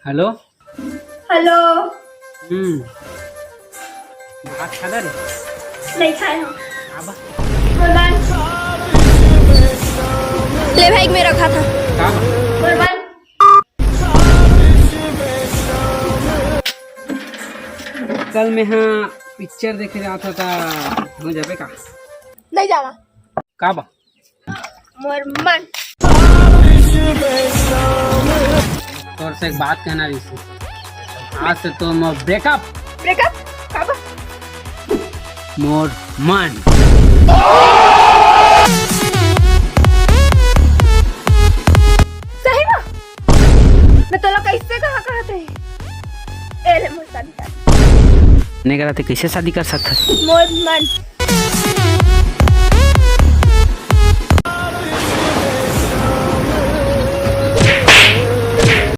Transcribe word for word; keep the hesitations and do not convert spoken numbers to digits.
Hello. Hello. हम्म। भात खादा रे? नहीं खाए हम। आबा। ले भाई, मैं रखा था। का? कल मैं हाँ पिक्चर देखे जात था, हो जाबे का? नहीं जावा। का बा? मोर मन। तोर से एक बात कहना रहिस, आज से तो मोर ब्रेकअप। ब्रेकअप? का बा? मोर मन। सही में? मैं तोला कैसे कहा कहत रही? ए ले मोर शादी कर। नहीं करा ते कैसे शादी कर सकत? मोर मन।